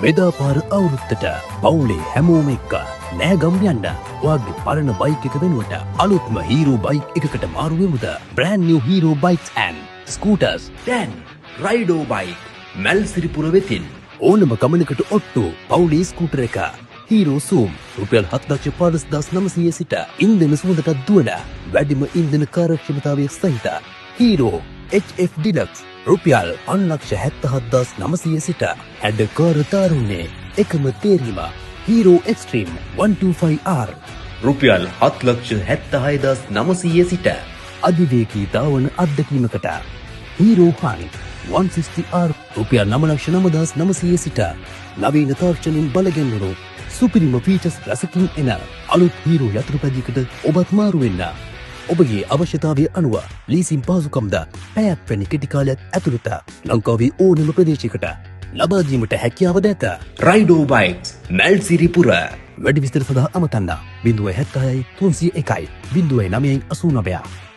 මෙදා පාර අවුරුද්දට පවුලේ හැමෝම එක්ක නෑගම් යන්න ඔයාගේ පරණ බයික් එක වෙනුවට අලුත්ම හීරෝ බයික් එකකට මාරු වෙමුද? Brand new Hero bikes and scooters. දැන් රයිඩෝ බයික් මැල්සිරිපුර වෙතින්. ඕනම ගමනකට ඔට්ටු පවුලේ ස්කූටර් එක හීරෝ සූම් රුපියල් 7,15,900 සිට ඉන්ධන සුවඳටත් දුවන වැඩිම ඉන්ධන කාර්යක්ෂමතාවය සහිත හීරෝ HF Deluxe රුපියල් 5,77,900 සිට හැඩකාර තාරුණ්‍යයේ එකම තේරීම හීරෝ එක්ස්ට්‍රීම් 125R රුපියල් 7,76,900 සිට අධිවේගී ධාවන අත්දැකීමකට හීරෝ හන්ට් 160R රුපියල් 9,09,900 සිට නවීන තාක්ෂණයෙන් බලගැන්වුණු සුපිරිම ෆීචර්ස් රැසකින් එන අලුත් හීරෝ යතුරුපැදියකට ඔබත් මාරු වෙන්න. ඔබගේ අවශ්‍යතාවය අනුව ලීසින් පහසුකම්ද පැයක් වැනි කෙටි කාලයක් ඇතුළත ලංකාවේ ඕනෑම ප්‍රදේශයකට ලබා දීමට හැකියාවද ඇත. රයිඩෝ බයික්ස් මැල්සිරිපුර. වැඩි විස්තර සඳහා අමතන්න 076 301 09 89.